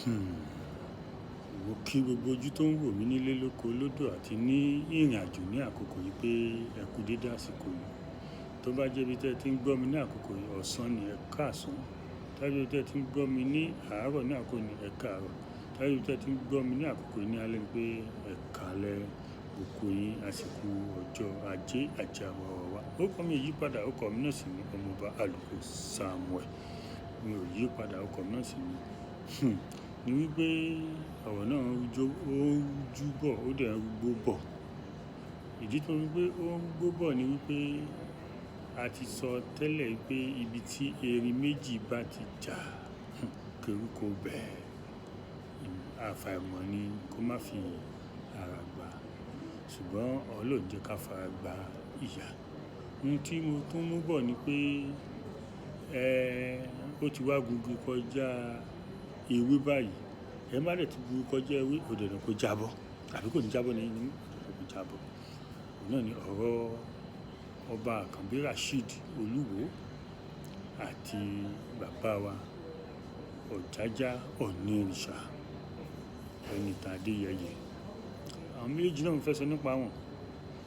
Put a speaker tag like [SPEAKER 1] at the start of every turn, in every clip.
[SPEAKER 1] Mo kí gbogbo ojú tó ń wò mí nílé lóko lódò àti ní ìrìnàjò ní àkókò yìí pé ẹ kú dédé àsìkò yìí. Tó bá jẹ́ ibi tí ẹ ti ń gbọ́ mi ní àkókò yìí, ọ̀sán ni, ẹ káàsán. Tó bá jẹ́ ibi tí ẹ ti ń gbọ́ mi ní àárọ̀ ní àkókò yìí, ẹ káàárọ̀. Tó bá jẹ́ ibi tí ẹ ti ń gbọ́ mi ní àkókò yìí ní alẹ́ ni pé ẹ káalẹ́. Mo yín àsìkò ọjọ́ ajé àjàwà wa. Orúkọ mi ò yí padà, orúkọ mi náà sì ni Ọmọọba Àlùkò Samuel. Mi ò yí padà, orúkọ mi náà sì ni. Ni wípé ọ̀rọ̀ náà ń jó, ó ń rújú bọ̀, ó dẹ̀ ń rúgbó bọ̀. Ìdí tí mo wí pé ó ń rúgbó bọ̀ ni wípé a ti sọ tẹ́lẹ̀ wípé ibi tí erin méjì bá ti jà, koríko bẹ́ẹ̀, àfàìmọ̀ ni kó má fi ara gbà. Ṣùgbọ́n Ọlọ́run jẹ́ ká fara gba ìyà. Ohun tí mo tún mú bọ̀ ni pé, ó ti wá gungi kọjá ewé báyìí. Ẹ má dẹ̀ tí gungi kọjá ewé, ó di dandan kó jábọ́. Àbí kò ní jábọ́ ni, ó di dandan kó jábọ́. Òun náà ni ọ̀rọ̀ Ọba Àkànbí Rasheed Olúwo àti bàbá wa Ọ̀jájá Ọ̀ọ̀nìrìṣà Ẹniìtàn Adéyẹyè. Àwọn méjèèjì náà mo fẹ́ sọ nípa wọn.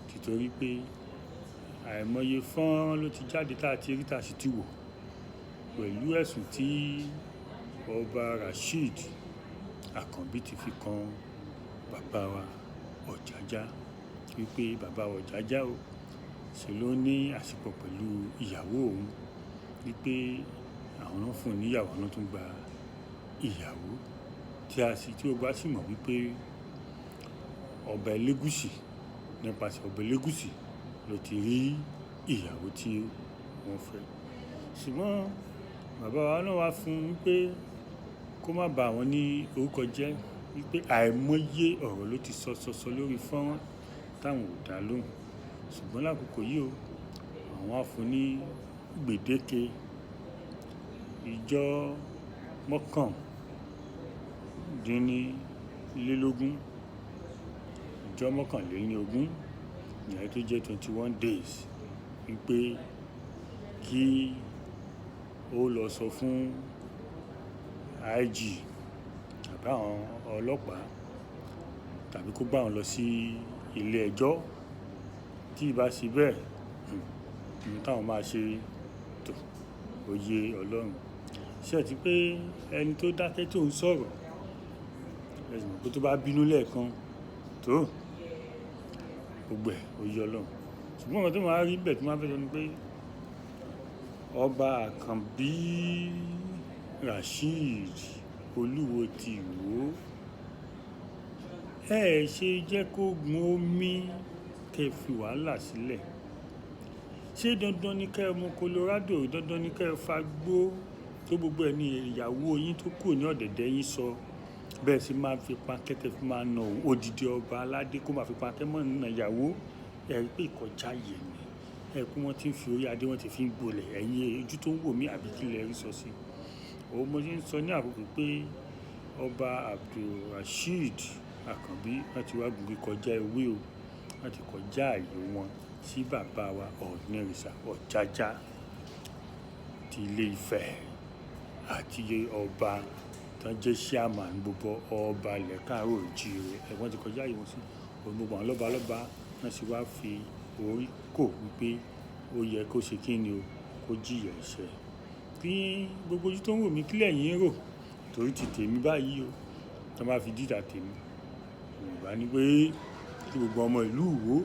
[SPEAKER 1] Títorí pé àìmọye fọ́nrán ló ti jáde tá a ti rí tá a sì ti wò pẹ̀lú ẹ̀sùn tí Ọba Rasheed Àkànbí ti fi kan bàbá wa Ọ̀jájá wípé bàbá wa Ọ̀jájá o, ṣe ló ní àṣepọ̀ pẹ̀lú ìyàwó òun, wípé àwọn náà fún un ní ìyàwó, àwọn tún gba ìyàwó tí a sì, tí gbogbo wa sì mọ̀ wípé ọba Elégùṣì, nípasẹ̀ ọba Elégùṣì ló ti rí ìyàwó tí wọ́n fẹ́. Ṣùgbọ́n bàbá wa náà wá fún un wípé kó má ba àwọn ní orúkọ jẹ́, wípé àìmọye ọ̀rọ̀ ló ti sọ sọ sọ lórí fọ́nrán táwọn ò dá lóhùn. Ṣùgbọ́n lákòókò yìí o, àwọn á fún un ní gbèdéke ìjọ mọ́kàndínlélógún, ìjọ mọ́kànléní ogún, ìyẹn tó jẹ́ 21 days, wípé kí ó lọ sọ fún IG tàbí àwọn ọlọ́pàá tàbí kó gbá wọn lọ sí ilé ẹjọ́. Tí ì bá ṣe bẹ́ẹ̀, ohun táwọn máa ṣe tó oyè Ọlọ́run. Ṣé ẹ ti pé ẹni tó dákẹ́ tó ń sọ̀rọ̀, ẹ sì mọ̀ pé tó bá bínú lẹ́ẹ̀kan tó, gbogbo ẹ̀ oyè Ọlọ́run. Ṣùgbọ́n nǹkan tó máa rí bẹ́ẹ̀ tí máa fẹ́ sọ ni pé Ọba Àkànbí Rasheed Olúwo ti Ìwó, ẹ ṣe jẹ́ kó gun omi kí ẹ fi wàhálà sílẹ̀. Ṣé dandan ni kí ẹ mú Colorado? Dandan ni kí ẹ fagbó tó gbogbo ẹ ní ìyàwó yín tó kù ní ọ̀dẹ̀dẹ̀ yín sọ. Bẹ́ẹ̀ sì máa fi pankẹ́tẹ́ fi máa na odidi ọba aládé kó máa fi pankẹ́ mọ́ na ìyàwó. Ẹ rí pé ìkọjá yìí ni. Ẹ rí pé wọ́n ti ń fi orí adé, wọ́n ti fi ń gbolẹ̀. Ẹ̀yin ojú tó ń wò mí àbí kí lẹ rí sọ sí. Òun mo ṣe ń sọ ní àkókò pé Ọba Abdulrasheed Àkànbí wọ́n ti wá gungi kọjá ewé o. Wọ́n ti kọjá ààyè wọn sí bàbá wa Ọ̀ọ̀nìrìṣà Ọ̀jájá ti ilé Ifẹ̀ àti ọba tó ń jẹ́ chairman gbogbo ọba ilẹ̀ káàró oòjíire. Ẹ wọ́n ti kọjá ààyè wọn sí gbogbo àwọn lọ́ba lọ́ba. Wọ́n sì wá fi orí kò wípé ó yẹ kó ṣe kí ni o, kó jìyà ẹ̀ṣẹ̀. Kí gbogbo ojú tó ń wò mí kí lẹ̀yin rò torí ti tèmi báyìí o. Tí wọ́n bá fi dídà tèmi, Yorùbá ní pé kí gbogbo ọmọ ìlú Ìwó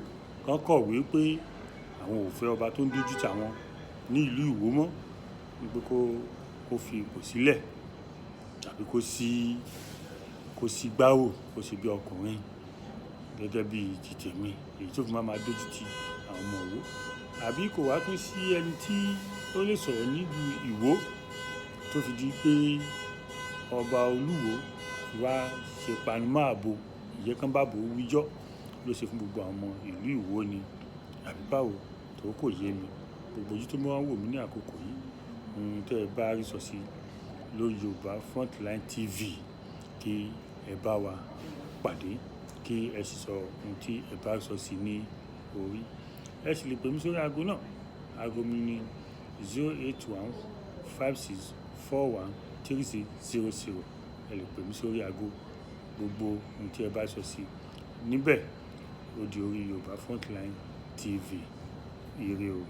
[SPEAKER 1] kàn kọ̀wé pé àwọn ò fẹ́ ọba tó ń dójú tì àwọn ní ìlú Ìwó mọ́, wípé kó fi ipò sílẹ̀ tàbí kó sí gbáwò, kó ṣe bí ọkùnrin gẹ́gẹ́ bí ti tèmi, èyí tó fi máa máa dójú tì àwọn ọmọ Ìwó. Àbí kò wá tún sí ẹni tí ó lè sọ̀rọ̀ nílùú Ìwó tó fi di pé ọba Olúwo wá ṣe panumọ́ ààbò, ìyẹ́ kan bá bò ó wíjọ́ ló ṣe fún gbogbo àwọn ọmọ ìlú Ìwó ni. Àbí báwo? Tó kò yé mi. Gbogbo ojú tó máa ń wò mí ní àkókò yìí, ohun tí ẹ bá rí sọ sí lórí Yorùbá Frontline TV, kí ẹ bá wa pàdé, kí ẹ sì sọ ohun tí ẹ bá rí sọ sí ní orí. Ẹ sì lè pè mí sórí ago náà. Ago mi ni 08156413600. Ẹ lè pè mí sórí aago, gbogbo ohun tí ẹ bá sọ sí níbẹ̀. Ó di orí Yorùbá Frontline TV. Ire o.